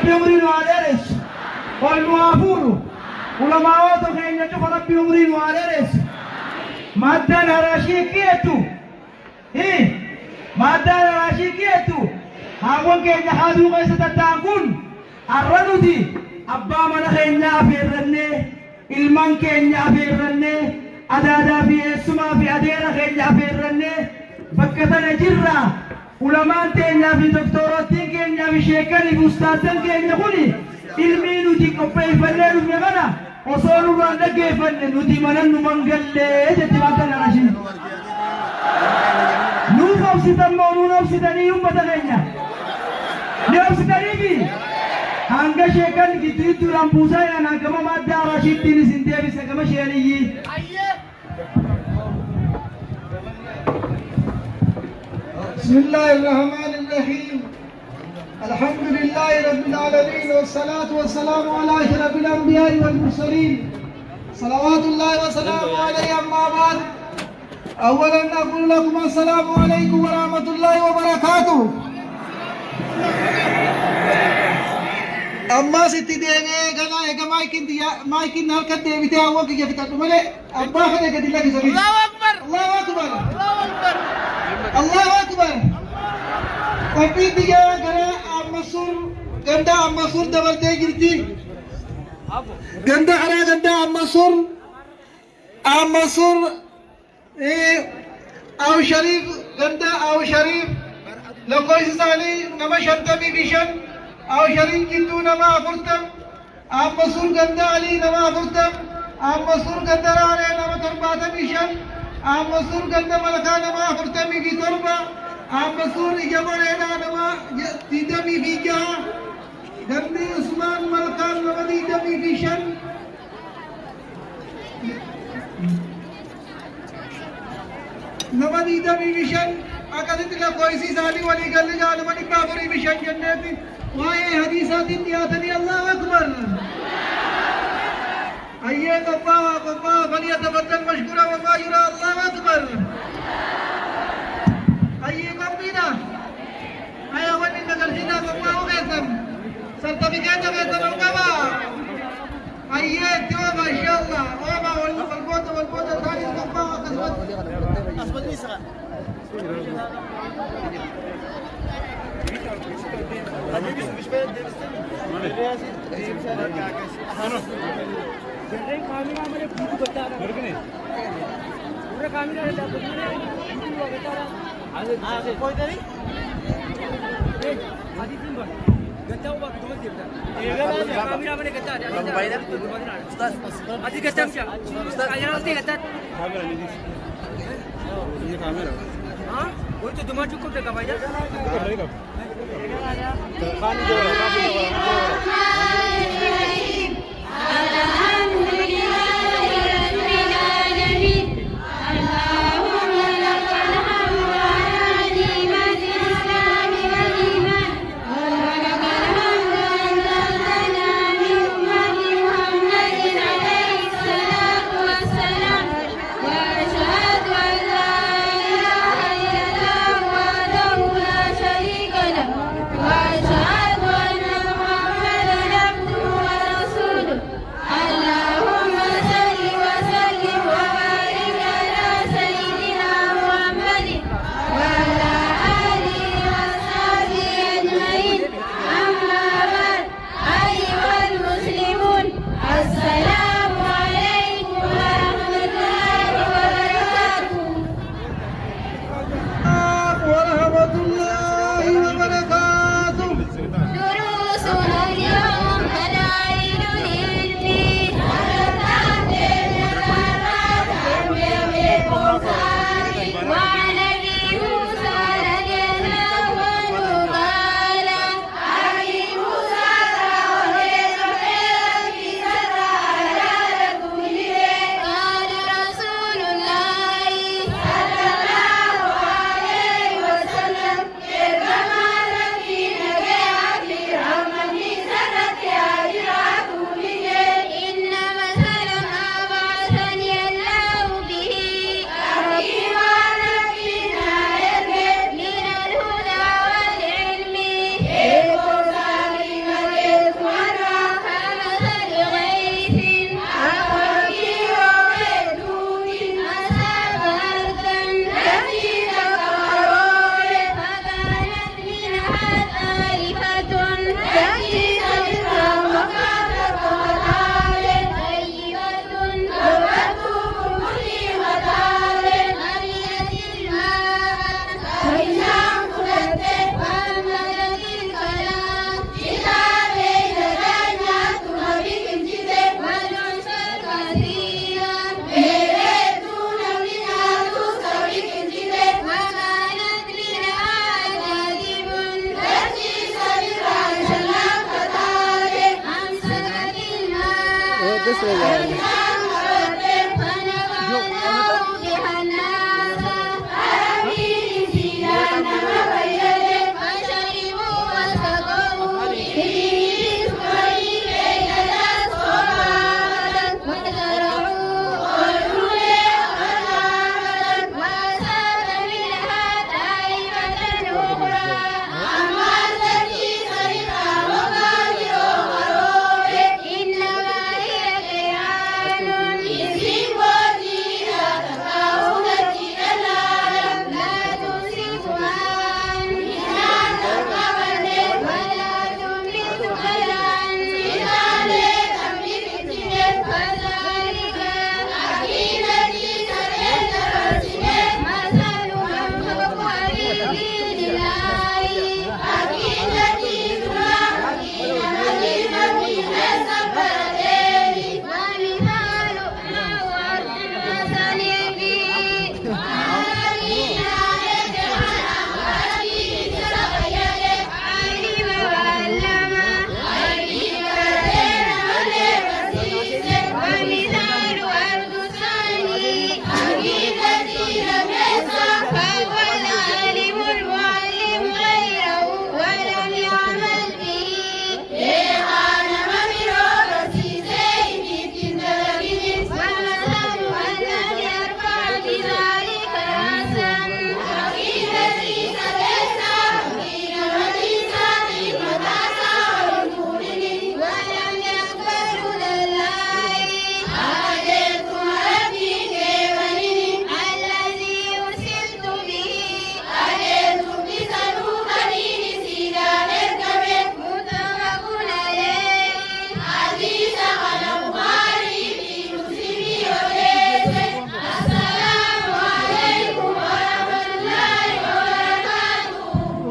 Rabbi umrii nu haa dheeressu. Ol nu haa fuudhu. Ulamaa'oota keenya cufa Rabbi umrii nu haa dheeressu. Maaddaan haraashii kiyettu. Hi! Maaddaan haraashii kiyettu. Haawwan keenya haaduu keessa tatta'an kun har'a nuti abbaa mana keenyaa afeerrannee, ilmaan keenya afeerrannee, adaadaa fi eessumaa fi adeera keenya afeerrannee bakka tana jirra. Ulamaan teenyaa fi doktoorottiin keenyaa fi sheekkanii fi ustaazan keenya kuni ilmii nuti qopheeffannee dhufne kana osoo nurraan dhaggeeffanne nuti mana numan gallee jetti maaddaan haraashii. Nuuf obsitan moo nuun obsitanii ummata keenya? Ni obsitaniifi? Hanga sheekan gidduu gidduudhaan buusaa yaanaa gama maaddaa Araashiittiin isin deebisa gama sheeliyyii. بسم الله الرحمن الرحيم الحمد لله رب العالمين والصلاة والسلام على أشرف الأنبياء والمرسلين صلوات الله وسلامه عليه أما بعد أولا أقول لكم السلام عليكم ورحمة الله وبركاته أما ستي ديني كنا إيجا مايكين ديا مايكين هالكد ديبتي أول كي يفتح ملي أبا خدك قد لك سبيل الله أكبر الله أكبر الله أكبر الله أكبر Qophiin biyya gara Ammasur ganda Ammasur dabaltee jirti. Ganda karaa ganda Ammasur Ammasur Aw Shariif ganda Aw Shariif lakkoofsi isaanii nama 55 Aw Shariif jidduu nama 40 Ammasur ganda Alii nama 40 Ammasur ganda Raaree nama 75 Ammasur ganda Malkaa nama 47 Ammasur ija bareedaa nama 26 gandi Usmaan Malkaan nama 25 nama 25 akkasitti lakkoofsi isaanii walii galli gaa nama 405 jenneeti waa'ee hadiisaatiin dhiyaatanii Allahu Akbar. Ayyee qophaa'a qophaa'a falyatafaddal mashkuura wa maajura Allahu Akbar. Ayyee qophiidha. Aya wanni nagarsiisaa qophaa'uu keessan sartifikeeta keessan ol qabaa. Ayyee itti oofa inshallah oofa wal booda wal booda isaanis qophaa'a akkasumas. الحمد لله رب العالمين اللهم لك الحمد على نعمة الإسلام والإيمان ولك الحمد أن جعلتنا من أمة محمد عليه الصلاة والسلام وأشهد أن لا إله إلا الله وحده لا شريك له وأشهد أن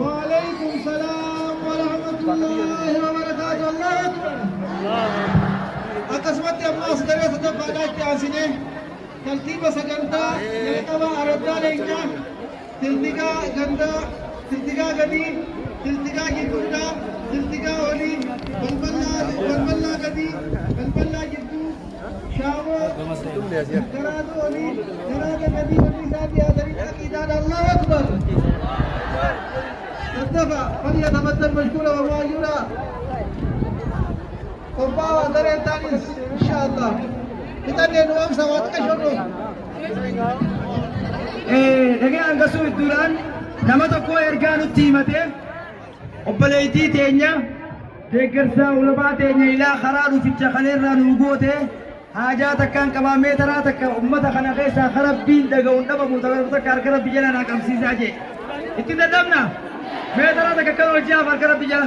وعليكم السلام ورحمة الله وبركاته. الله أكبر. Akkasumatti ammaas garee sadaffaadhaa itti aansinee tartiiba sagantaa jalqaba araddaa leencaa, tiltigaa gandaa, tiltigaa gadii, tiltigaa gidduudhaa, tiltigaa olii, balbalaa gadii, balbalaa gidduu, shaawoo, garaadoo olii, garaada gadii wanni isaan dhiyaatanii aqiidaadha. Allahu akbar. Daddafa فليتفضل مشكورا ومأجورا. Qophaa'aa gareen taanis insha Allah. Fixannee nu amsa waa xiqqaa shorroo. Dhagee hangasuu idduudhaan nama tokko ergaa nutti himate, obboleettii teenya deeggarsa ulamaa teenya ilaa karaa dhuficha kaleerraa nuu goote, haajaa takkaan qabaamee taraa takka ummata kana keessaa karabbiin dhaga'uun dhabamu takka harka rabbi jala naa qabsiisaa jee. Itti dadhabna mee taraa takka kan hojjaaf harka rabbi jala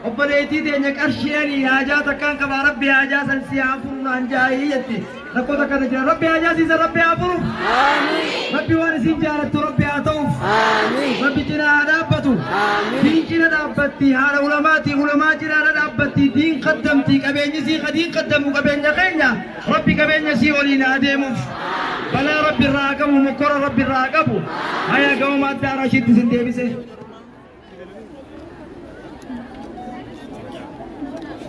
obboleettii teenya qarshiidhanii haajaa takkaan qabaa, rabbi haajaa san si haa furu naan jaayii jetti. Rakkoo takka jira, rabbi haajaa siisan rabbi haa furu. Rabbi waan isin jaalattu rabbi haa ta'uuf. Rabbi cinaa haa dhaabbatu. Diin cina dhaabbatti, haadha ulamaati, ulamaa cinaa dhaabbatti, diin qaddamti, qabeenyi sii diin qaddamu qabeenya keenya rabbi qabeenya sii waliin haa deemuuf. Balaa rabbi irraa haa qabu, mokkora rabbi irraa haa qabu. Haya gama maaddaa Rashiitti isin deebise.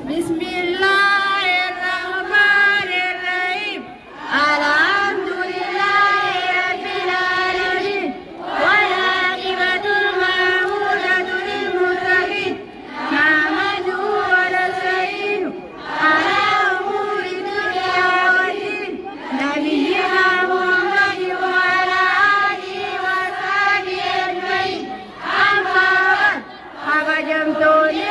بسم الله الرحمن الرحيم. الحمد لله رب العالمين، والعاقبة المحمودة للمتقين. نحمده ونستعينه على أمور الدنيا والدين، نبينا محمد وعلى آله وصحبه أجمعين. أما بعد، kabajamtoonni.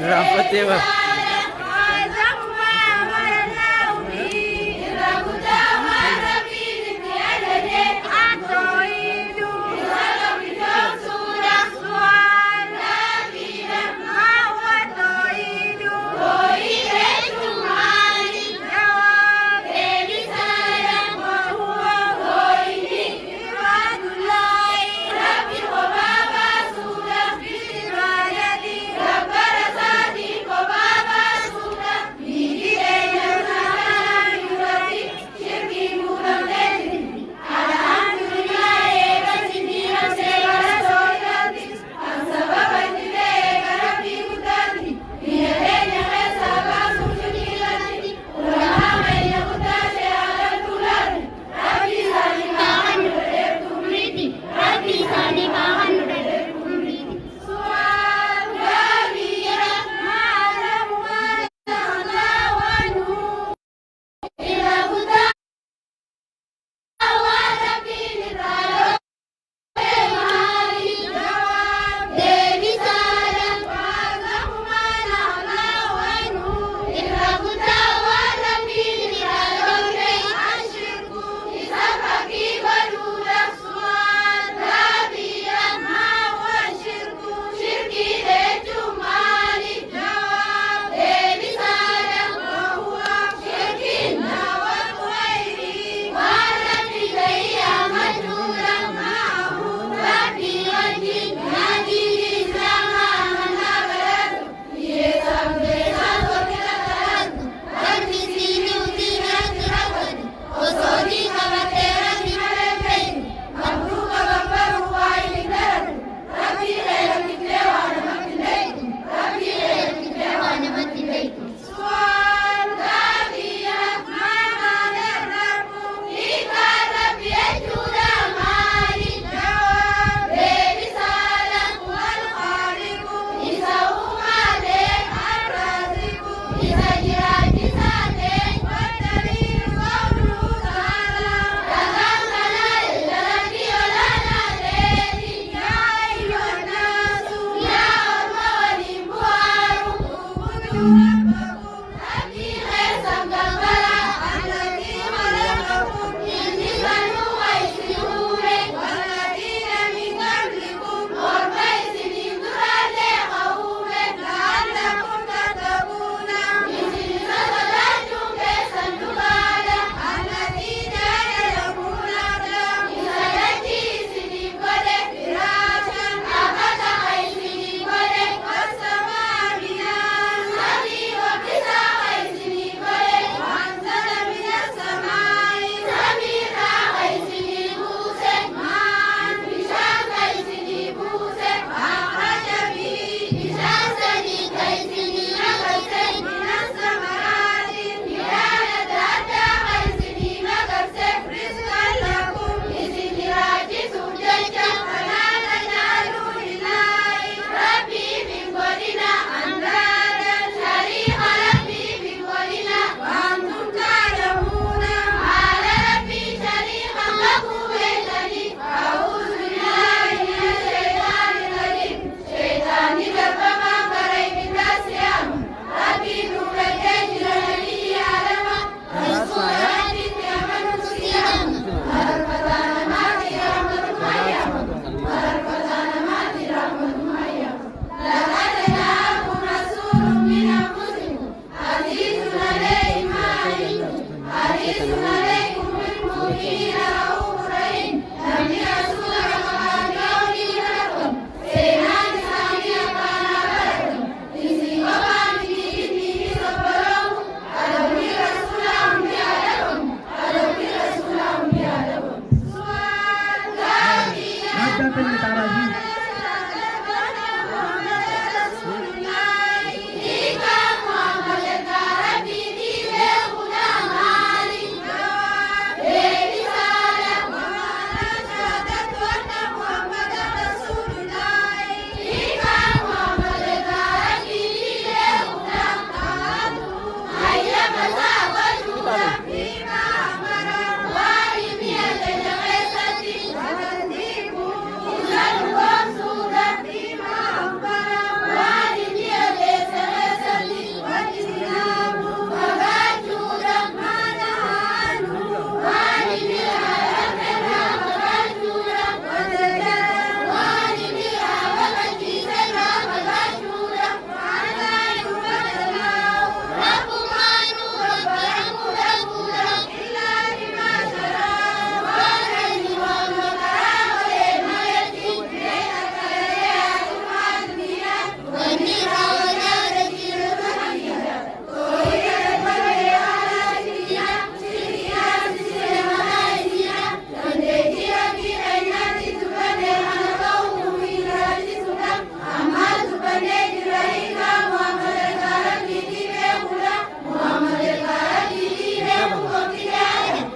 Irraanfattee bara. أعظم ما أمر الله به التوحيد. السؤال: ما هو التوحيد؟ جواب: وهو عباد الله بالعبادة.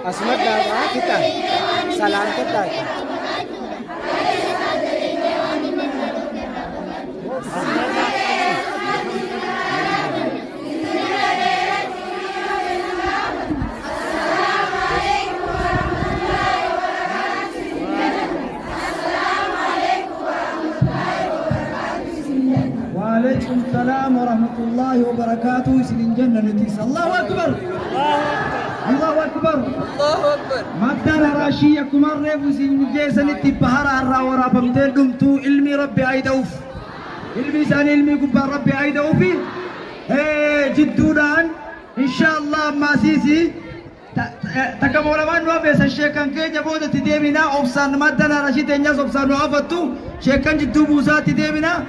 Asuma dhaabaa fixa. Salaamta dhaabaa. وعليكم السلام ورحمة الله وبركاته. سنين جنة نتيس. الله أكبر، الله أكبر، الله أكبر. Maddaan haraashii akkuma reefu isin geessanitti bahara irraa waraabamtee dhumtuu ilmi rabbi ayida'uuf ilmi isaanii ilmi gubbaan rabbi ayida'uufi jidduudhaan insha Allah ammaasiisi takka moolamaan nu hafeessan sheekan keenya boodatti deeminaa. Obsaan maddaan haraashii teenyaas obsaan nu hafattu sheekan jidduu buusaatti deeminaa.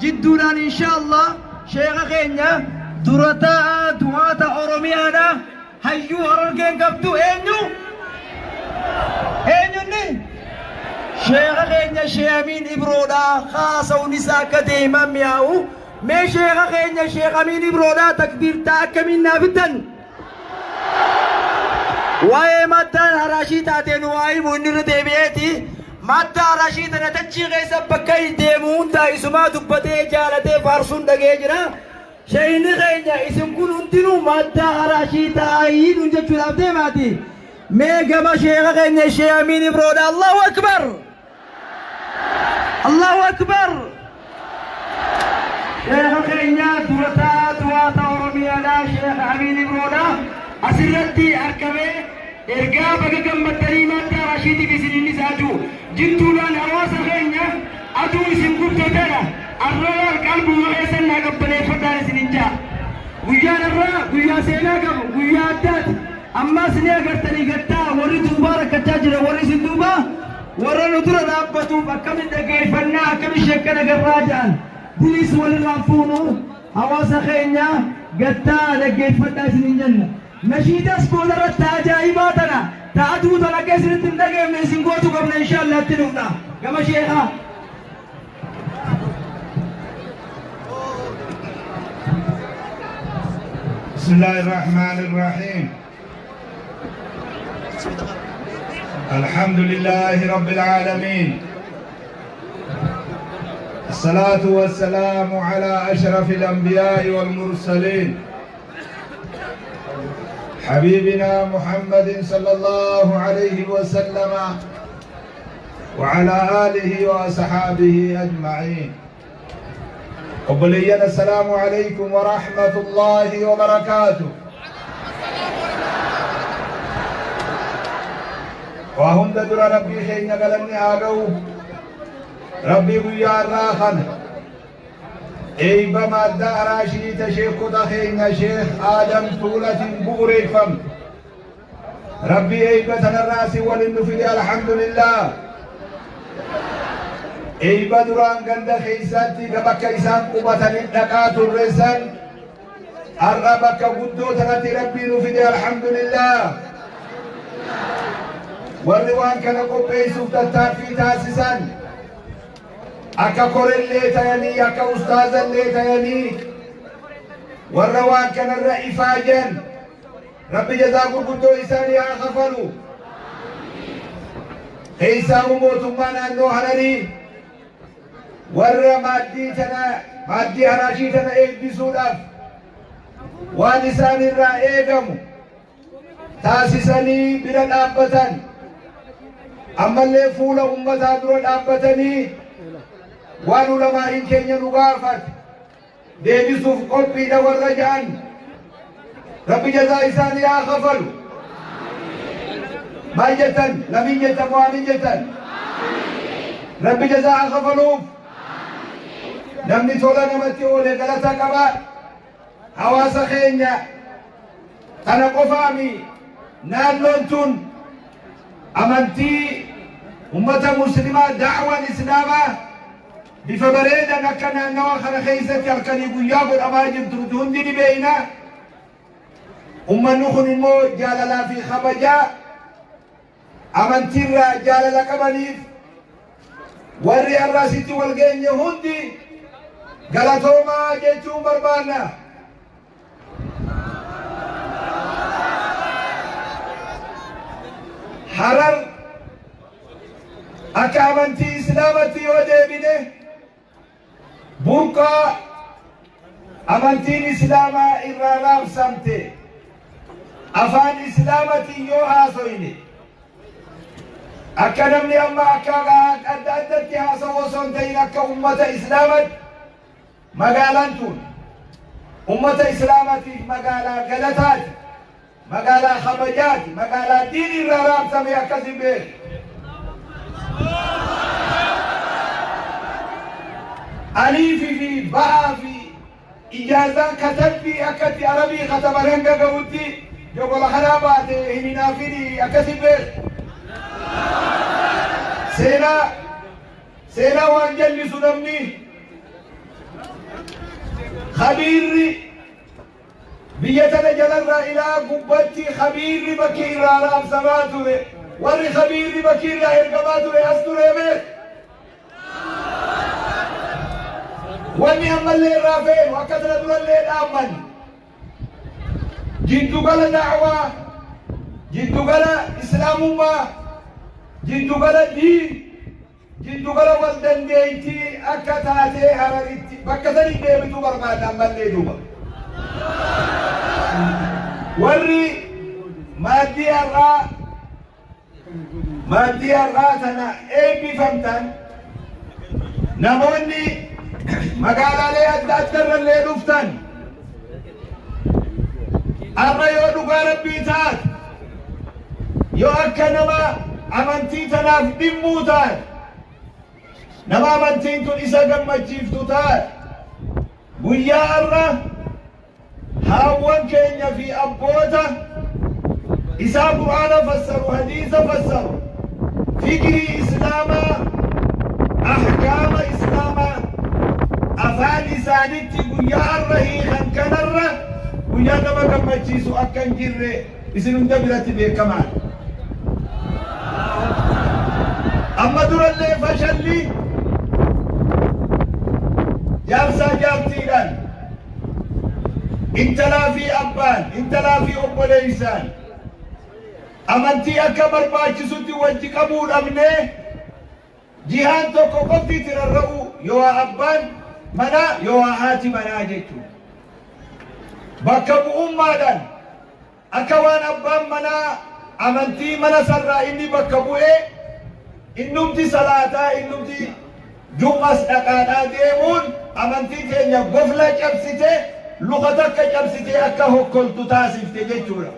Jidduudhaan insha Allah sheeka keenya dura taa'aa du'aata Oromiyaadha, hayyuu Harargeen qabdu, eenyu eenyunni sheeka keenya Shee Amiin Ibroodha. Haasawni isaa akka deeman mi'aawu. Mee sheeka keenya Sheekh Amiin Ibroodha takbiirtaa akkamiin naa fiddan? Waa'ee maddaan haraashii taateen waa himu inni irra deebi'eeti. Madda haraashii tana dachii keessa bakka deemu hundaa isumaa dubbatee jaalatee faarsuun dhagee jira. Sheeyni keenya isin kun hundinuu madda haraashii taa'ii nun jechuudhaaf deemaati. Mee gama sheeka keenya Shee Amiin Ibroodha. Allahu akbar, Allahu akbar. Sheeka keenya durataa du'aata Oromiyaadha, Sheeka Amiin Ibroodha, asirratti argamee ergaa baga gammaddanii madda haraashiitiif isin isaaju jidduudhaan hawaasa keenya aduu isin gubde tana arrabaan qalbuma keessan naa qabbaneeffadhaan isin jaa. Guyyaan irraa guyyaa seenaa qabu, guyyaa addaati. Ammas ni agartanii gattaa warri duubaa rakkachaa jira, warri isin duubaa warra nu dura dhaabbatuuf akkamiin dhaggeeffannaa, akkamiin sheekkana garraa jedhan dinis walirraan fuunu. Hawaasa keenya gattaa dhaggeeffadhaa isiniin jenna. Nashiidas boodarratti ajaa'ibaa tana ta'atuu tana akka isinitti hin dhageeffne isin gootu qabna inshaallah. Itti dhufna gama sheekaa. بسم الله الرحمن الرحيم. الحمد لله رب العالمين، الصلاة والسلام على أشرف الأنبياء والمرسلين، حبيبنا محمد صلى الله عليه وسلم وعلى آله وأصحابه أجمعين. Obboleeyyan, السلام عليكم ورحمة الله وبركاته. Waa hunda dura rabbii keenya galanni haa ga'u. Rabbii guyyaa irraa kana eeyba maaddaa araashii ta sheekota keenya Sheekh Aadam Tuulatiin bu'ureeffamte, rabbii eeyba tanarraa si walin nu fide, alhamdulillah. Eeyba duraan ganda keeysatti bakka isaan qubatanii dhaqaa turreessan har'a bakka guddoo tanatti rabbii nu fide, alhamdulillah. Warri waan kana qopheessuuf tattaaffii taasisan, akka korellee tayanii, akka ustaazallee tayanii, warra waan kanarra ifaajan, rabbi jazaa gurguddoo isaanii haa kafalu. Keessaamu mootummaa naannoo Hararii warra maaddii tana, maaddii haraashii tana eebbisuudhaaf waan isaan irraa eegamu taasisanii bira dhaabbatan, ammallee fuula ummataa dura dhaabbatanii waan ulamaa'iin keenya nu gaafate deebisuuf qophiidha warra ja'an, rabbi jazaa isaanii haa kafalu. Maal jettan? Lamiin jettan moo amiin jettan? Rabbi jazaa haa kafaluuf. Namni tola namatti oole galata qaba. Hawaasa keenya kana qofaami, naannoon tun amantii ummata muslimaa, da'waan islaamaa bifa bareedan akka naannawa kana keessatti halkanii guyyaa godhamaa jirtu nuti hundi ni beeyna. Ummanni kun immoo jaalalaa fi kabajaa amantiirraa jaalala qabaniif warri har'a asitti wal geenye hundi galatoomaa jechuun barbaanna. Harar akka amantii Islaamatti yoo deebine burqaa amantiin Islaamaa irraa raabsamte afaan Islaamatiin yoo haasoyne akka namni amma akka adda addatti haasawu osoo hin ta'in akka ummata Islaamatti magaalaan tun ummata Islaamatiif magaalaa galataati, magaalaa kabajaati, magaalaa diin irraa raabsame akkasin beeku. Aliifi fi ba'aa fi ijaazaan katabbii akkatti Arabii kataban hanga ga'utti jogola kanaa baate hin hinaafini akkasin beeku. Seenaa waan jallisu namni khabiirri biyya tana jalarraa ilaa gubbatti khabiirri bakki irraa raabsamaa ture warri khabiirri bakki irraa ergamaa ture as ture beek. Wanni ammallee irraa feenu akka tana durallee dhaabban jiddugala da'waa, jiddugala Islaamummaa, jiddugala diin, jiddugala wal dandeettii akka taatee Hararitti bakka sanii deebituu barbaadna ammallee duuba. Warri maaddii har'aa tana eebbifamtan, namoonni magaalaalee adda addarrallee dhuftan, har'a yoo dhugaa Rabbii taate, yoo akka nama amantii tanaaf dhimmuu taate, nama amantiin tun isa gammachiiftu taate, guyyaa har'a haawwan keenya fi abboota isaa Qur'aana fassaru, hadiisa fassaru, fikrii Islaamaa, ahkaama Islaamaa afaan isaanitti guyyaa har'a hiikan kanarra guyyaa nama gammachiisu akka hin jirre isin hunda biratti beekamaadha. Amma durallee fashalli jaarsaa jaartiidhaan, intalaa fi abbaan, intalaa fi obboleessaan amantii akka barbaachisutti wajji qabuu dhabnee jihaan tokko qofti itti rarra'u, yoo abbaan manaa yoo haati manaa jechuudha. Bakka bu'ummaadhaan akka waan abbaan manaa amantii mana sarraa inni bakka bu'ee innumti salaataa, innumti jum'as dhaqaadhaa deemuun amantii teenya gofla cabsite, luka takka cabsite akka hokkoltu taasifte jechuudha.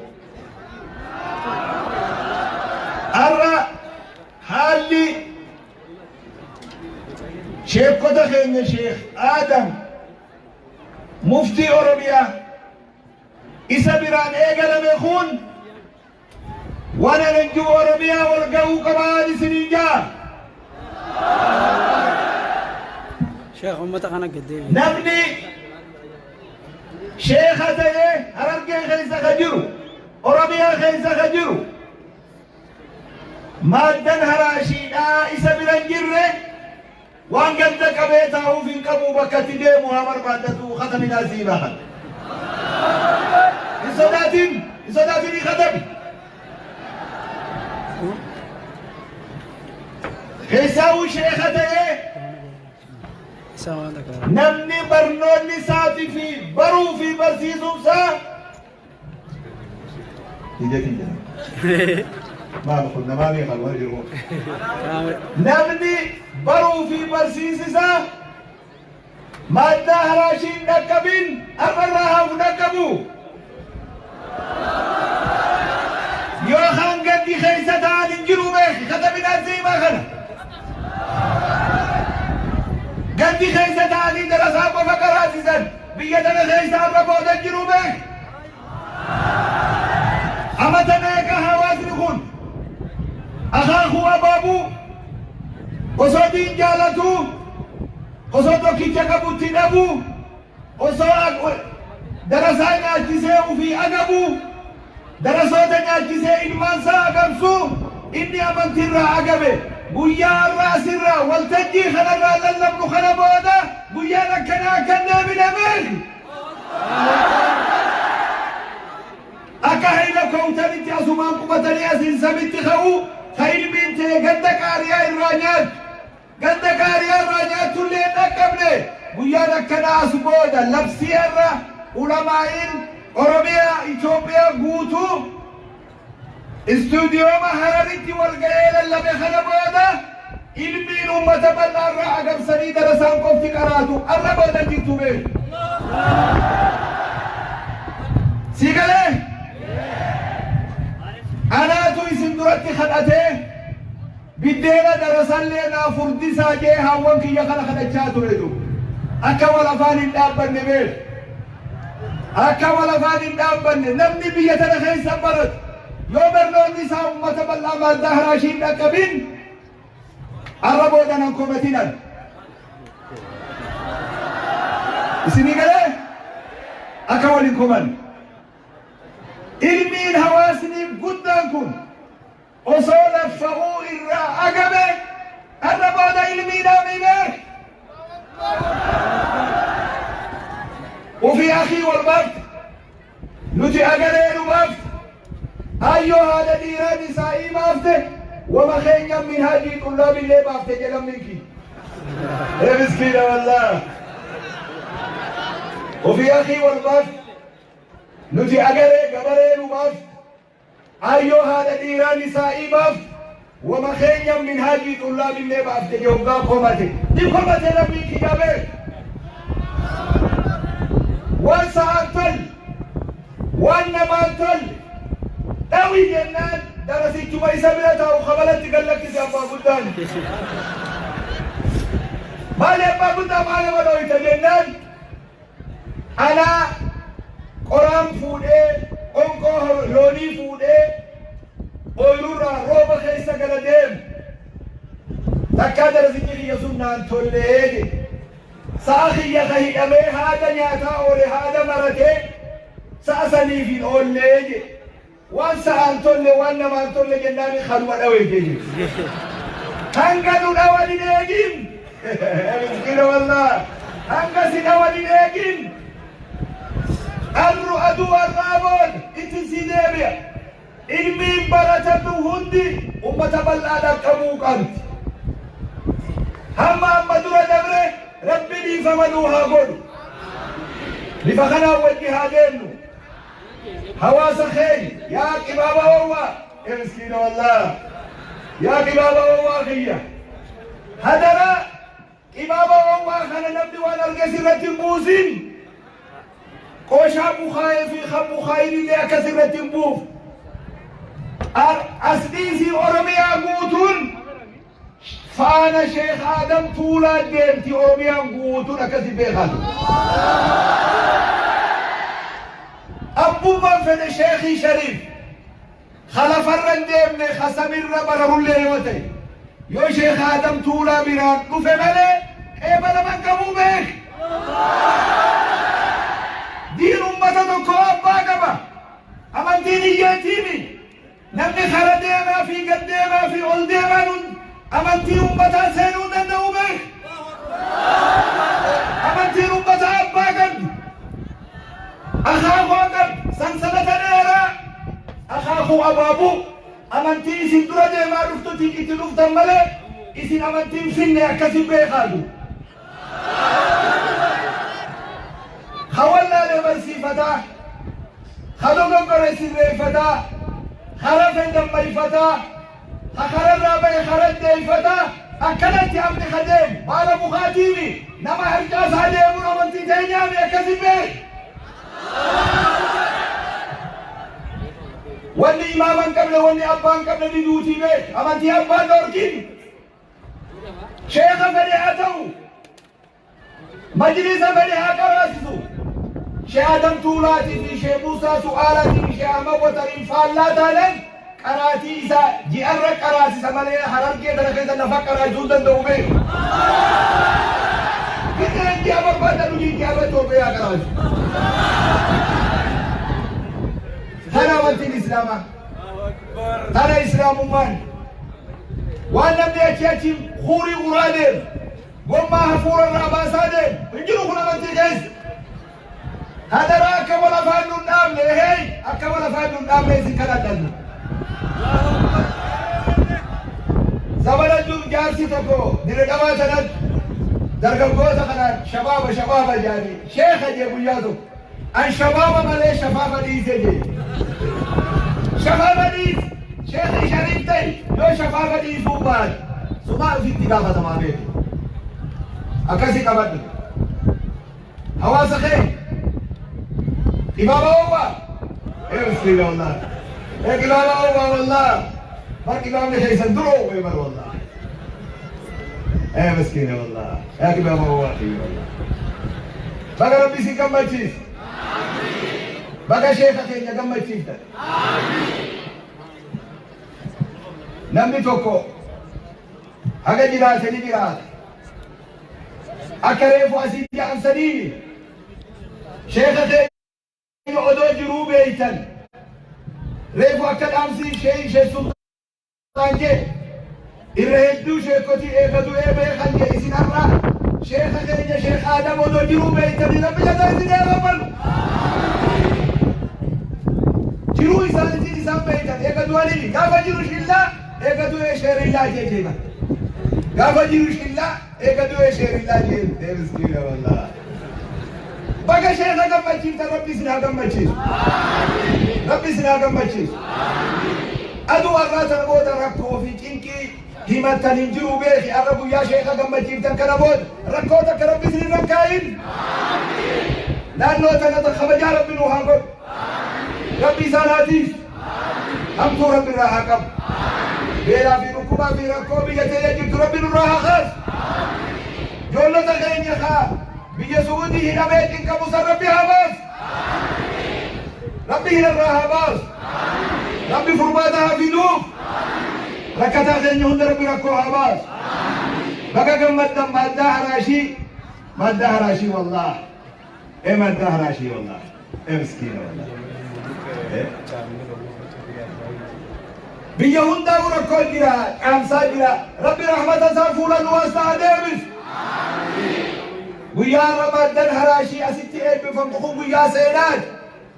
Har'a haalli sheekota keenya, Sheekh Aadam muftii Oromiyaa isa biraan eegalame kun, waan anan jiru Oromiyaa wal ga'uu qabaan isiniin jaa. Sheekh, uummata kana gad deebi'i. Namni sheeka ta'ee Harargee keessa ka jiru, Oromiyaa keessa ka jiru, maaddan haraashiidhaa isa bira hin jirre waan ganda qabee taa'uuf hin qabu. Bakka itti deemu haa barbaaddatu. Kataminaa sii bahan. Hin sodaatin, hin sodaatin, katabi. Keessaawuu sheeka ta'ee Isaa waan takka. Namni barnoonni isaatii fi baruu fi barsiisuun isaa ija kiyya. Maal kun namaa beekan warri jiru. Namni baruu fi barsiisisaa maaddaa haraashiin dhaqqabin har'arraa haafu dhaqqabu. Yookaan gadi keessa ta'an hin jiru beeki katabinaan siimaa kana. Gandi keessa ta'anii darasaa qofa qaraasisan biyya tana keessa har'a booda jiru beeki. Amata meeqa hawaasni kun akaakuu abaabuu osoo diin jaalatuu, osoo tokkicha qabutti dhabuu, osoo darasaa nyaachisee ufii agabuu, darasoota nyaachisee ilmaansaa agabsuu, inni amantiirraa agabe, guyyaa har'a asirraa waltajjii kanarraa lallabnu kana booda guyyaan akkanaa akkan deebine beeki. Akka hayla kowtanitti. asumaan qubatanii asiin samitti ka'u ka ilmiin ta'e ganda qaariyaa irraa nyaattu ganda qaariyaa irraa nyaattullee hin dhaqqabne guyyaan akkanaa as booda labsii irra ulamaa'iin Oromiyaa Itoophiyaa guutuu istuudiyooma Hararitti wal ga'ee lallabe kana booda ilmiin uummata bal'aa irraa agamsanii darasaan qofti qaraatu arra booda jirtu beeku. Si galee anaatu isin duratti kadhatee biddeena darasallee naa furdisaa jee haawwan kiyya kana kadhachaa ture du akka wal afaan hin dhaabbanne beeku. Akka wal afaan hin dhaabbanne namni biyya tana keessa baratu yoo barnoonni isaa uummata bal'aa maaddaa haraashii hin dhaqqabin arra booda nan komatinan. Isinii galee akka waliin koman. Ilmiin hawaasni guddaan kun osoo laffa'uu irraa agame arra booda ilmiidhaan beek. Ufii akii wal baafte nuti agaree nu baafte ayyoo haadha dhiiraa nisaa'ii baafte wama keenya minhaajii xullaabillee baafte jedhan minki. Ee miskiina wallah. Ufii akii wal baafte nuti agaree gabaree nu baafte ayyoo haadha dhiiraa nisaa'ii baafte wama keenya minhaajii xullaabillee baafte joggaa komate ni komate rabbiin kiyya beek. Waan sa'aan tolle waan namaan tolle dhawii jennaan darasichuma isa bira taa'u kabalatti gallakkise abbaa guddaan. Maali abbaa guddaa maal nama dhooyta jennaan anaa qoraan fuudhee onqoo loonii fuudhee ooyiruurraa rooba keessa gala deemu takkaa darasichi kiyya sun naan tollee jedhe. Sa'a kiyya ka hidhamee haada nyaataa oole haada maratee sa'a saniif hin oollee jedhe. Waan sa'aan tolle waan namaan tolle jennaan kanuma dhawee jedhe. Hanga nu dhawan hin eegin. Miskiina wallah. Hanga si dhawan hin eegin. Arru aduu har'aa booda itti si deebi'a. Ilmiin baratatu hundi ummata bal'aa dhaqqabuu qabdi. Hamma amma dura dabre Rabbi dhiifama nuu haa godhu. Bifa kanaan wajji haa deemnu. Hawaasa keenya yaa qibaaba wawwaa. Ee miskiina wallah. Yaa qibaaba wawwaa kiyya. Hadaraa qibaaba wawwaa kana namni waan arge sirratti hin buusin. Qooshaa bukaayee fi kan bukaayin illee akka sirratti hin buuf. As dhiisii Oromiyaa guutuun faana Sheekh Adam Tuulaa deemti Oromiyaan guutuun akkasi beekatu. Abbummaan fedhe Sheekhii Shariif khalafarra hin deemne kasamirra bararullee yoo ta'e yoo Sheekh Adam Tuulaa biraan dhufe malee qeebalaman qabuu beek. Diin ummata tokko abbaa qaba. Amantiin hiyyeetiimi. Namni kara deemaa fi gad deemaa fi ol deemaa nun amantii ummataa seenuu danda'u beek. Amantiin ummataa abbaa qabdi. Akaakuu qabdi. Sansalata dheeraa. Akaakuu abaabuu. Amantii isin dura deemaa dhuftutti itti dhuftan malee isin amantiin finne akkasin beekaatu. Hawallaalee barsiifataa. Ka dogoggore sirreeffataa. Ka rafe dammayfataa. Ka kararraa bahe kara deeyfataa. Akkanatti amni ka deemu baala mukaatiimi nama harcaasaa deemuun amantii teenyaami akkasin beek. Wanni imaama hin qabne wanni abbaa hin qabne ni duutii beek. Amantii abbaan dhorkin. Sheekha fedhe haa ta'u. Majlisa fedhe haa qaraasisu. Shee Adam Tuulaatii fi Shee Muusaa Su'aalaatii fi Shee Ahmad Watariin faallaa taanaan qaraatii isaa ji'arra qaraasisa malee Harargee tana keessa lafa qaraasisuu hin danda'u beeku. Biqeen ji'a barbaadan hojii ji'arra Itoophiyaa qaraasisu. Tana amantiin Islaamaa. Tana Islaamummaan. Waan namni achi achi huurii uraa deemu. Gommaa hafuura irraa baasaa deemu. Hin jiru kun amantii keessa. Hadaraa akka wal afaan nun dhaabne hey akka wal afaan nun dhaabne isin kadhadhanna. Zamana dur jaarsi tokko dire dhabaa sanatti dargaggoota kanaan shabaaba shabaaba jaanii sheeka jee guyyaa tokko. An shabaaba malee shafaafa dhiise jee. Shafaafa dhiise sheekni shariif ta'e yoo shafaafa dhiisuu baate sumaa ofitti gaafatamaa beeku. Akkasii qabadhu. Hawaasa kee Imaama Owwaa. Ee miskiina wallahi. Ee imaama Owwaa wallahi. Bar imaamni keessan dura oowwee bar wallahi. Ee miskiina wallahi. Ee imaama Owwaa kiyya wallahi. Baga Rabbi isin gammachiise. Baga sheeka keenya gammachiiftan. Namni tokko haga jiraate ni jiraata. Akka reefu asii ja'an saniini sheeka keenya odoo jiruu beeytan. Reefu akka dhaamsi sheek Sulxaan jee irra hedduu sheekotii eega du'ee beekan jee isin har'a sheeka keenya Sheek Aadam odoo jiruu beeytanii Rabbi jazaa isin haa kaffalu. Jiruu isaaniitiin isaan beeytan eega du'anii gaafa jiru shillaa eega du'ee sheerillaa jee jeeman. Gaafa jiru shillaa eega du'ee sheerillaa jee ee miskiina wallah. Baga sheeka gammachiiftan Rabbi isin haa gammachiisu. Rabbi isin haa gammachiisu. Aduu har'aa tana booda rakkoo fi cinqii himattan hin jiru beeki har'a guyyaa sheeka gammachiiftan kana booda rakkoo takka Rabbi isin hin rakkaayin. Naannoo tana kabajaa Rabbi nu haa godhu. Rabbi isaan haa tiisu. Hamtuu Rabbi irraa haa qabu. Beelaa fi dhukkubaa fi rakkoo biyya teenya jirtu Rabbi nurraa haa kaasu. Ijoollota keenya kaa biyya Su'uudii hidhamee cinqamu san Rabbi haa baasu. Rabbi hidharraa haa baasu. Rabbi furmaata haa fiduuf. Rakkataa keenya hunda Rabbi rakkoo haa baasu. Baga gammaddan maaddaa haraashii. Maaddaa haraashii wallaah. Ee maaddaa haraashii wallaah. Ee miskiina wallaah. Biyya hundaa'u rakkoo jira, caamsaa jira. Rabbi rahmata isaa fuula nu as haa deebisu. Guyyaa har'a maaddan haraashii asitti eebbifamtu kun guyyaa seenaati.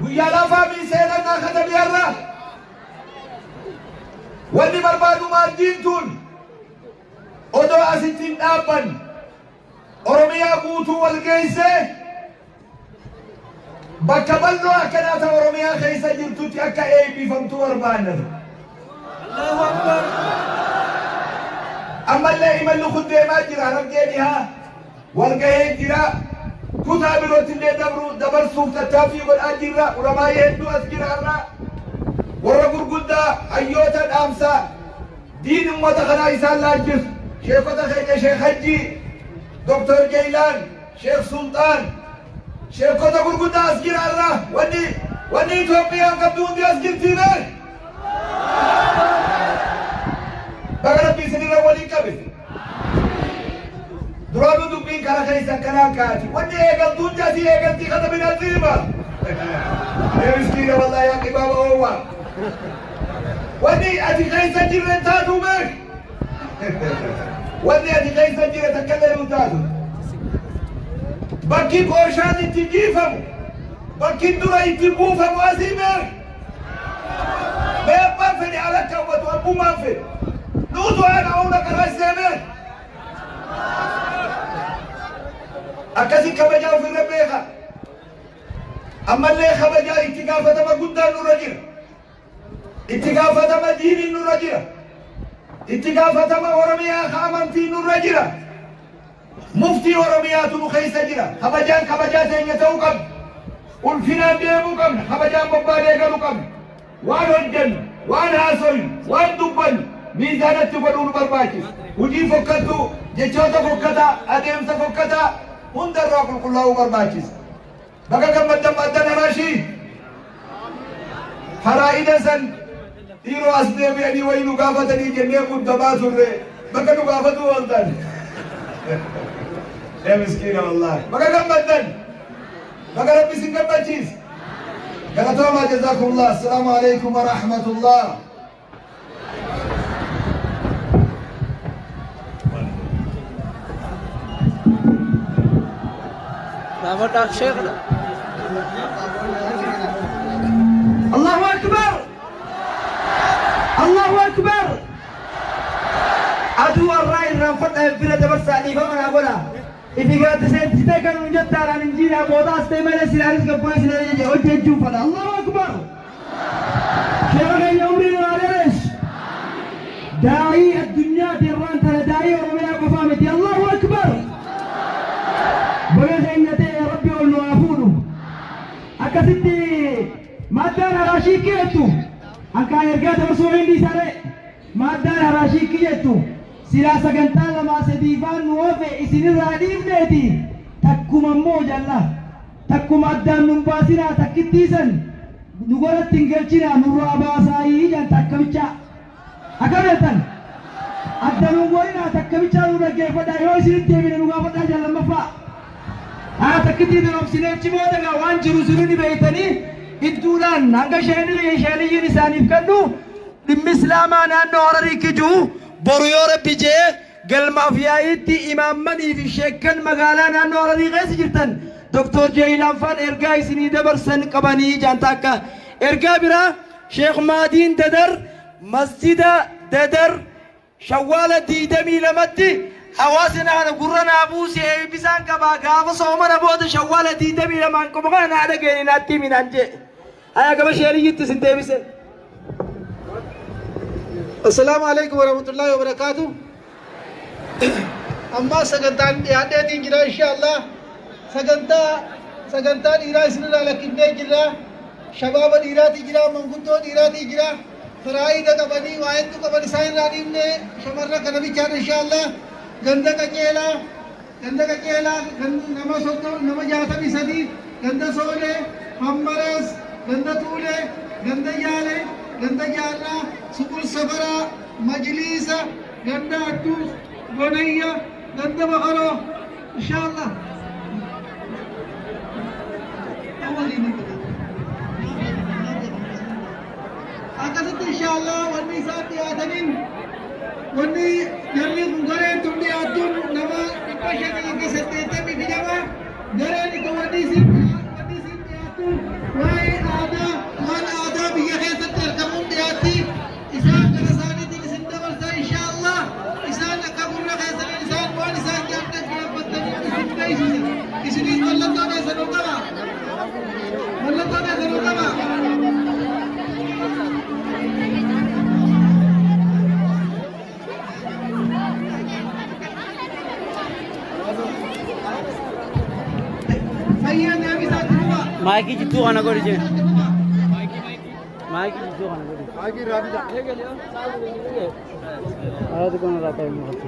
Guyyaa lafaa fi seenaan naa katabi har'a. Wanni barbaadu maaddiin tun odoo asitti hin dhaabbanne Oromiyaa guutuu wal geessee bakka bal'oo akkanaa ta Oromiyaa keessa jirtutti akka eebbifamtu barbaanna. Ammallee imalli kun deemaa jira Harargee dhihaa wal gahee jira. Kutaa birootti illee dabru dabarsuuf tattaaffii godhaa jirra. Ulamaa'ii hedduu as jira har'a. Warra gurguddaa hayyoota dhaamsaa diin ummata kanaa isaan laalchisu. Sheekota keenya Sheek Hajjii, Doktor Jeylaan, Sheek Sulxaan, sheekota gurguddaa as jira har'a. Wanni Itoophiyaan qabdu hundi as jirtii beek. Baga Rabbi isinirra waliin qabe. Duraanuu dubbiin kara keessan kanaan kaati. Wanni eegaltu hundi asii eegaltii katamin aziima. Ee miskiina wallahi yaa qibaaba oowwaa. Wanni ati keessa jirre hin taatu beek. Wanni ati keessa jirre takka illee hin taatu. Bakki qooshaan itti jiifamu, bakki dura itti buufamu asii beek. Mee abbaan fedhe ala kaawwatu abbummaan fedhe. Nuutu haadha oona karaa seemee. Akkasi kabajaa ofirra beeka. Ammallee kabajaa itti gaafatama guddaan nurra jira. Itti gaafatama diiniin nurra jira. Itti gaafatama Oromiyaa ka amantiin nurra jira. Muftii Oromiyaatu nu keessa jira. Kabajaan kabajaa teenya ta'uu qabdi. Ulfinaan deemuu qabna. Kabajaan bobbaadee galuu qabna. Waan hojjennu, waan haasoynu, waan dubbannu miizaanatti godhuu nu barbaachisa. Hojii fokkattuu, jechoota fokkataa, adeemsa fokkataa hundarraa qulqullaa'uu barbaachisa. Baga gammaddan maaddan haraashii. Faraa'ida san dhiiroo as deebi'anii wayii nu gaafatanii jennee muddamaa turre bakka nu gaafatuu ooltan. Ee miskiina wallaahi. Baga gammaddan. Baga Rabbi isin gammachiise. Galatoomaa jazaakumullah. Assalaamu alaikum wa rahmatullah. Dhaabadhaa sheekha. Allahu Akbar! Allahu Akbar! Aduu har'aa irraanfadha bira dabarsaa dhiifama naa godha. Ifi gaaddiseessitee kan nuun jettaadhaan injiinaa booda as ta'e malee silaanis gabbu'ee silaa hojjechuun fadha. Allahu Akbar. Sheekha keenya umrii nu haa dheeressu. Daa'ii addunyaati irraan tana daa'ii Oromiyaa qofaa miti. Allahu Akbar. Baga keenya ta'e Rabbi ol nu haa fuudhu. Akkasitti maaddaan haraashii jettu akkaan ergaa dabarsuu hindi saree maaddaan haraashii jettu silaa sagantaa lamaa sadii faan nu oofe isinirraa dhiifneeti takkuma immoo jalla takkuma addaan nun baasinaa takkittiisan nu godhatti hin galchinaa nurraa baasaayii jan takka bichaa akkam jettan adda nun godhinaa takka bichaa nu dhaggeeffadhaa yoo isinitti himine nu gaafadhaa jan lammaffaa. Haa takkittii dhoofsinee achi booda gaa waan jiru sirrii ni beeytanii idduudhaan hanga sheeniyyiin isaaniif kennu dhimmi islaamaa naannoo Hararii kijuu boru yoo rabbi jee galmaaf yaa'iitti imaammanii fi sheekkan magaalaa naannoo Hararii keessa jirtan Doktor Jeeyilaan faan ergaa isinii dabarsan qabanii jaanta akka ergaa biraa Sheekh Maadiin Dadar masjida Dadar Shawwaala 22tti hawaasni kana gurra naa buuse eebbisaan qabaa gaafa soomana booda Shawwaala 22 qofa kana naa dhageeni naatti himinaan jee. Haya gama sheeriyyitti isin deebise. Assalaamu alaikum warahmatullahi wabarakatuh. Amma sagantaan dhiyaadheetiin jira inshaallah. Sagantaa dhiiraa isinirraa lakkifnee jirra. Shabaaba dhiiraatii jira, manguddoo dhiiraatii jira. Faraayida qabanii waa hedduu qaban isaan irraa dhiifne shamarran kana bichaadha inshaallah. Ganda qaceelaa, ganda qaceelaa nama 30, nama 63, ganda soolee, hammarees, ganda tuulee, ganda yaalee, ganda jaarraa, suqul safaraa, majliisa, ganda adduus, gonayya, ganda bakaroo inshaallah. Akkasitti inshaallah wanni isaan dhiyaataniin wanni jarri kun gareen tun dhiyaattuun nama 582 gareen itti wanni isin dhiyaattuun waa'ee aadaa waan aadaa biyya keessatti argamuun dhiyaatti isaan gara isaaniitiin isin dabarsa inshaallah isaan akka gurra keessaniin isaan waan isaan jaan dhaggeeffattanii isin beeksisa isiniin mallattoo keessanuu qaba mallattoo keessanuu qaba. Fayyaan deebisaatti fufa. Maayikii jidduu kana godhi jeen. Maayikii jidduu kana godhi. Maayikii irraa bita. Alaatu kun irraa ta'e mul'atu.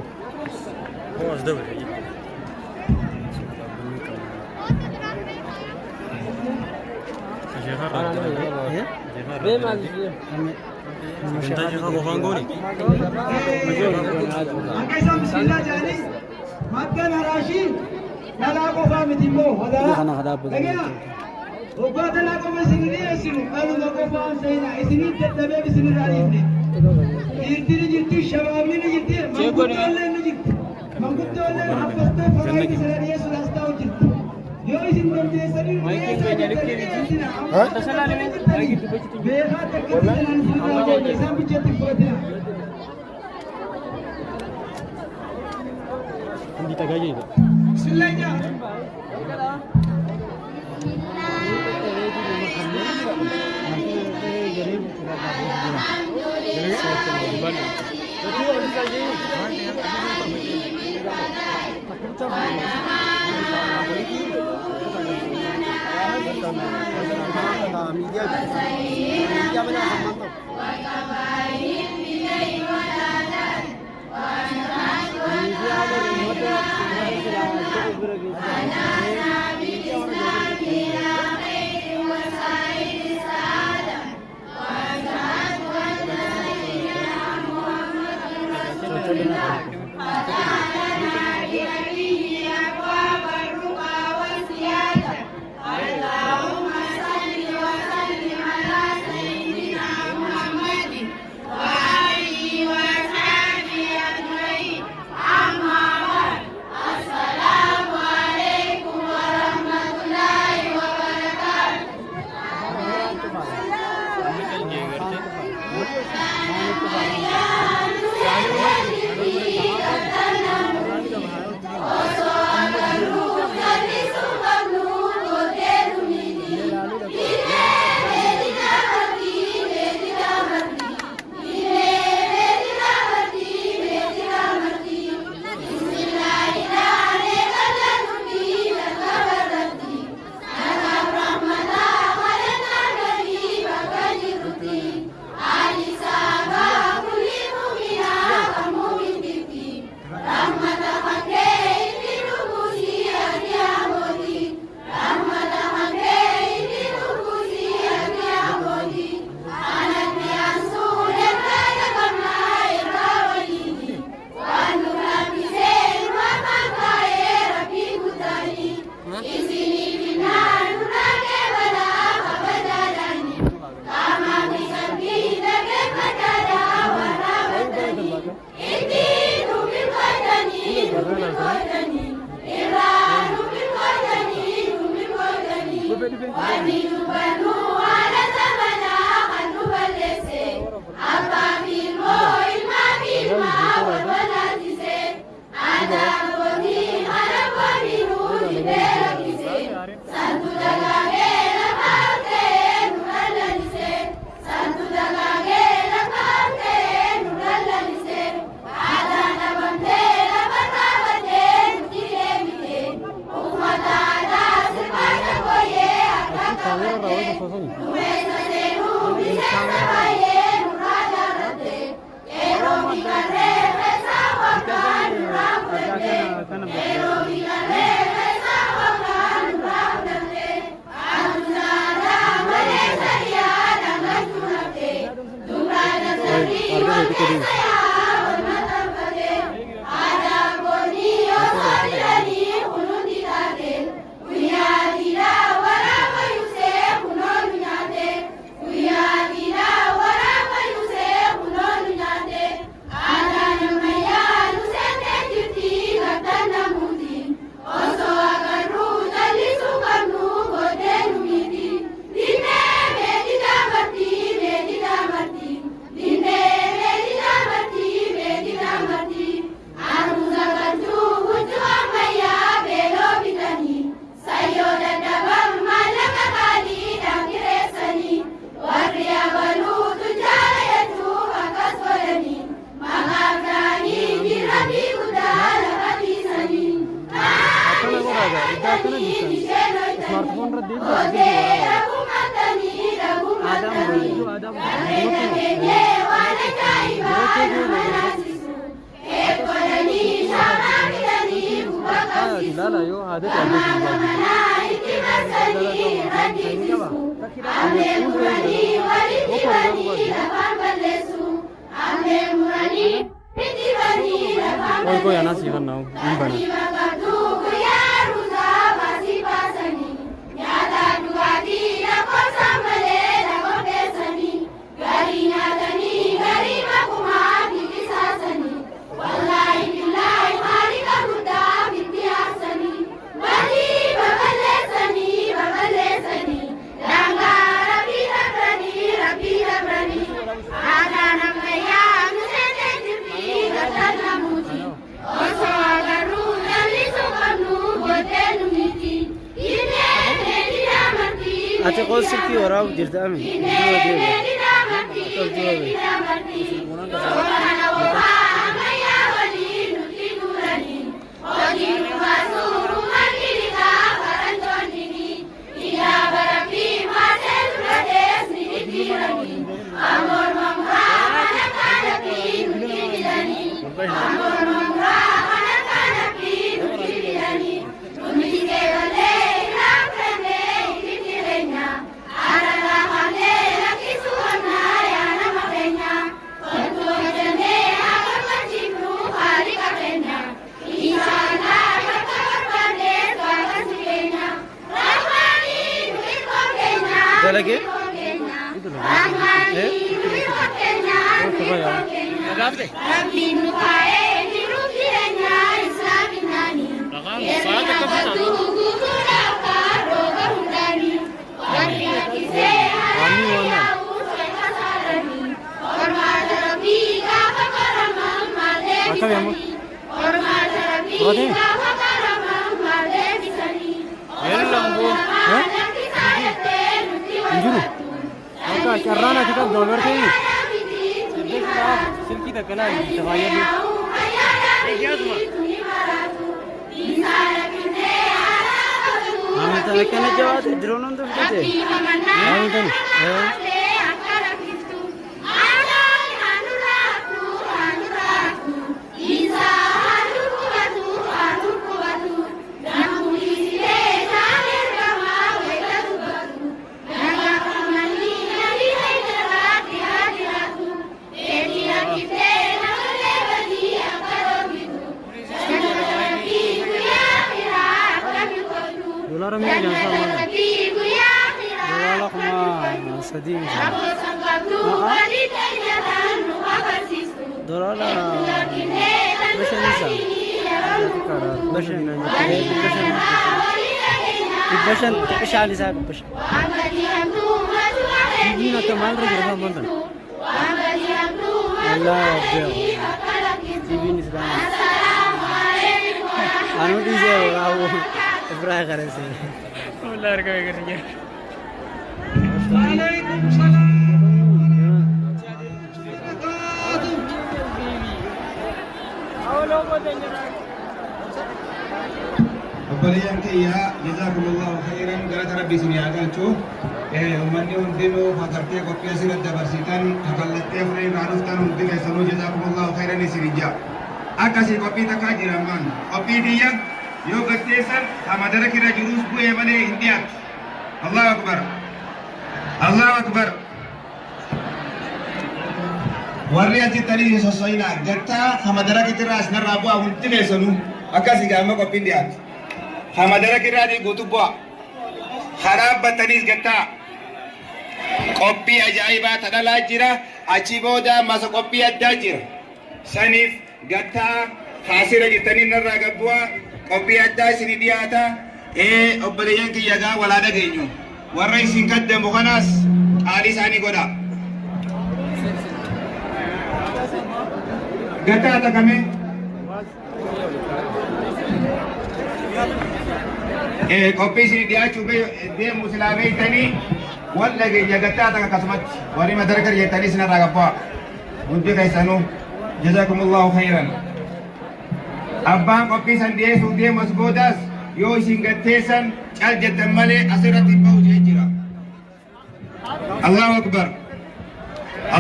Akka isaan bismillaa jedhanii maaddaan haraashii dhalaa qofaa miti immoo hadaraa. Dhagaya. Waggaa dhalaa qofa isinii dhiyeessinu dhaluma qofaan seenaa isinii dadhabeef isinirraa dhiifne. Dhiirti ni jirti, shabaabni ni jirti, manguddoolleen ni jirti. Manguddoolleen haffastee faraayii sana dhiyeessuudhaas ta'u jirti. Yoo isin dandeessanii dhiyeessaa jettanii dhiyeessina. Beekaa takkitti sanaan isinirraa oolche isaan bichatti fudhatina. Bismillah jaa. اللهم صل وسلم على سيدنا محمد وآله وأصحابه أجمعين. أما بعد، السلام عليكم. 500 xiqqishaan isaa 500. TV'n akka maalirra jira ammaan tana? Allah Rabbi. TV'n Islaamaa. Anuu dhiisee raawwu Ibrahim Kareessee. Wallah argame gara jira. وعليكم السلام وبركاته. Obboleeyyan kiyyaa, jazakumullahu khairan, galata rabbi isin haa galchu. Uummanni hundinuu hagartee qophii asirratti dabarsitan kakallattee furii irraa dhuftan hundi keessanuu jazakumullahu khairan isin ija. Akkasii qophii takkaa jira ammaan. Qophii biyya yoo gatteessan hamadara kira jirus bu'ee malee hin dhiyaatu. Allahu akbar. Allahu akbar. Warri achittanii hin sosso'inaa gattaa hamadara kitirraa asinarraa bu'aa hundi keessanuu akkasii gaama qophiin dhiyaatu. Hamadara kirraatii guutuu bu'aa. Karaa battaniis gattaa. Qophii ajaa'ibaa tadhalaa jira. Achi booda masa qophii addaa jira. Saniif gattaa kaasira jirtanii narraa gabbu'aa. Qophii addaa isinii dhiyaata. Ee, obboleeyyan kiyya gaa walaa dhageenyu. Warra isin kaddamu kanaas qaalii isaanii godha. Gattaa takame. Qophii isinii dhiyaachuu deemu silaa beektanii wal dhageenya gattaa takka akkasumatti warri madaraka jettanii isinirraa gabbu'aa. Hundi keessanuu jazakumullahu khairan. Abbaan qophii san dhiyeessuuf deemu as boodaas yoo isin gatteessan cal jettan malee asirratti hin bahu jee jira. Allahu akbar.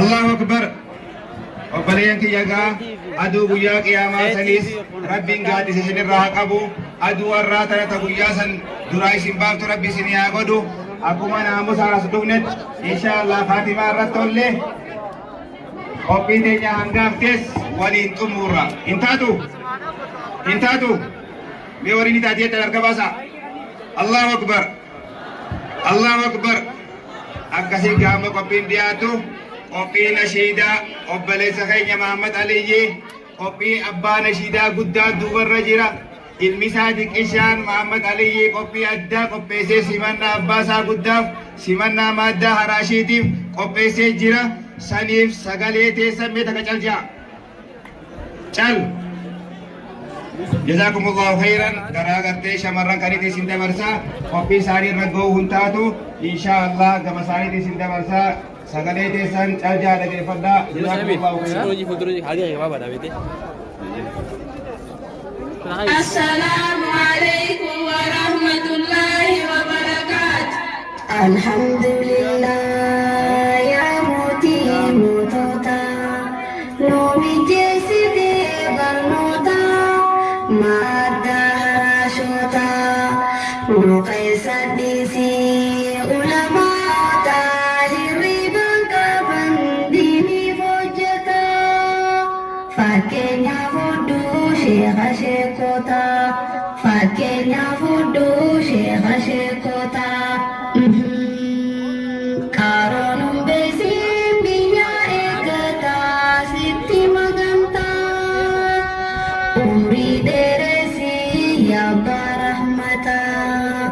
Allahu akbar. Obboleeyyan kiyya gaa aduu guyyaa qiyaamaa saniis rabbiin gaaddisa isinirraa haa qabu. Aduu warraa tana ta guyyaa san duraa isin baaftu rabbi isin haa godhu. Akkuma naamusaan as dhufnetti insha Allah faatimaa irratti tollee qophii teenya hangaaftes waliin xumurra. Hin taatu? Hin taatu? Mee warri ni taati jettan harka baasaa. Allahu akbar. Allahu akbar. Akkasii gaama qophiin dhiyaatu qophii nashiidaa obboleessa keenya Mahammad Aliyyi qophii abbaa nashiidaa guddaa duubarra jira. Ilmi isaa xiqqishaan Mahammad Aliyyi qophii addaa qopheessee simannaa abbaa isaa guddaaf simannaa maaddaa haraashiitiif qopheessee jira. Saniif sagalee teessan mee takka cal ja'a. Cal. Jazakumullahu khairan garaa gartee shamarran kanitti isin dabarsaa qophii isaanii irra ga'uu hin taatu insha Allah gama isaaniitti isin dabarsaa sagalee teessan cal ja'a dhageeffadhaa. Jazakumullahu khairan. Fuuldura fuuldura hadiya gabaabaadha beekte. السلام عليكم ورحمة الله وبركاته. Alhamdulillah yaa mootii mootota nu mijeessite barnoota madda haraashoota nu keessa dhiisii ulamaata hirriban qaban diiniif hojjeta fakkeenya fudhuu sheeka sheekota fakkeenya fudhuu sheeka sheekota. Karoon beesin biyya eeggataa sitti magantaa umrii dheeressi yaa abbaa rahmataa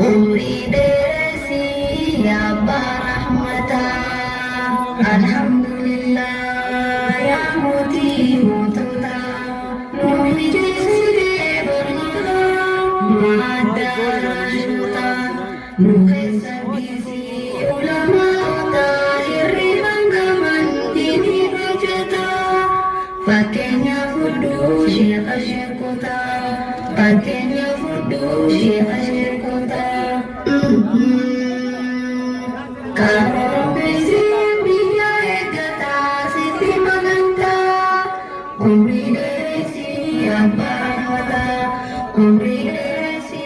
umrii dheeressi yaa abbaa rahmataa. Alhamdulillah yaa mootii mootota nu mijeessite barnoota madda raashoota nu keessa dhiisii ulamaata hirriban qaban diiniif hojjeta fakkeenya fudhuu sheeka sheekota fakkeenya fudhuu sheeka sheekota. Karoon beesin biyya eeggataa sitti magantaa umrii dheeressi abbaa rahmataa umrii dheeressi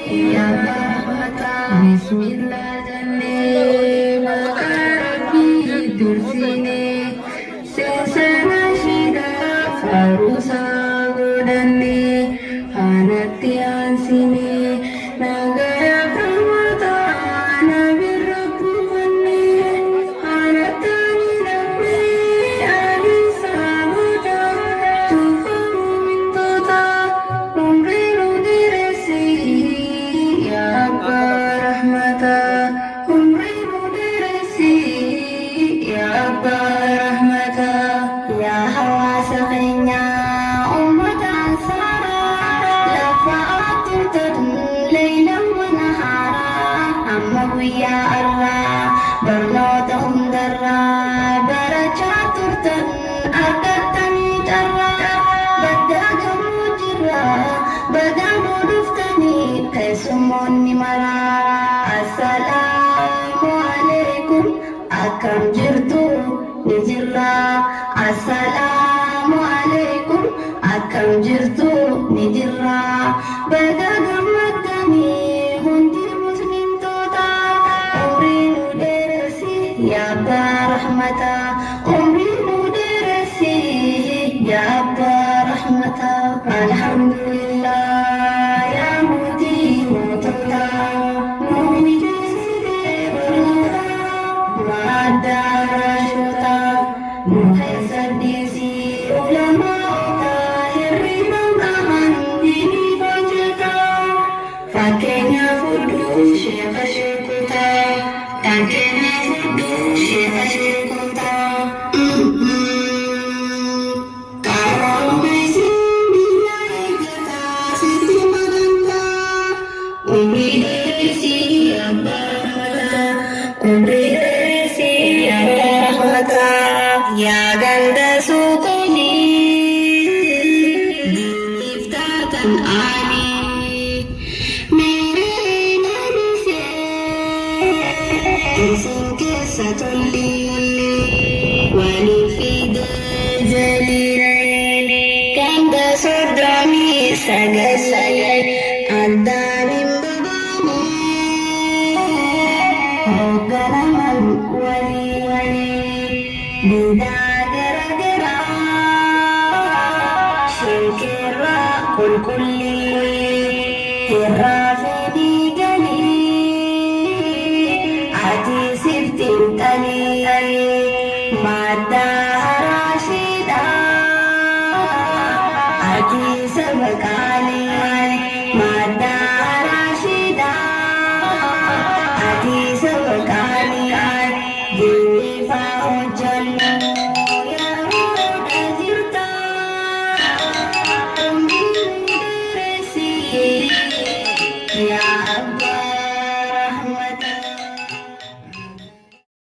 abbaa rahmataa. Bismillah jennee maqaa rabbii dursinee seensa nashiidaa faaruusaa godhannee kanatti aansee. Guyyaa arraa barnoota hundarraa barachaa turtan argattanii carraa baddaa gammoojjiirraa baganuu dhuftanii keessummoonni maraa. Assalaamu alaikum, akkam jirtu? Ni jirra. Assalaamu alaikum, akkam jirtu? Ni jirra. Baga gammaddanii hundi muslimtoota. Umrii nu dheeressi yaa abbaa rahmataa, umrii nu dheeressi yaa abbaa rahmataa. Alhamdulillah, yaa mootii moototaa, nu mijeessitee barnoota maaddaa raashotaa. Nu keessa dhiisii ulamaa'ota hirriban qaban diiniif hojjetaa. Fakkeenya fudhu sheeka sheekotaa, fakkeenya fudhu sheeka sheekotaa. Qarooma isin biyya eeggataa sitti magantaa. Umrii dheeressi abbaa rahmataa, umrii dheeressi abbaa rahmataa. Yaa ganda suuqolii diiniif taatan aalii. Meeree nanisee isin keessa tolli waliif fidee jaliin ganda 39 addaan hin babaane hoogganaman walii didaa gara garaa shirkirraa qulqullii irraa fedhii galii ati siftiin xalii maddaa haraashiidha ati saba qaalii.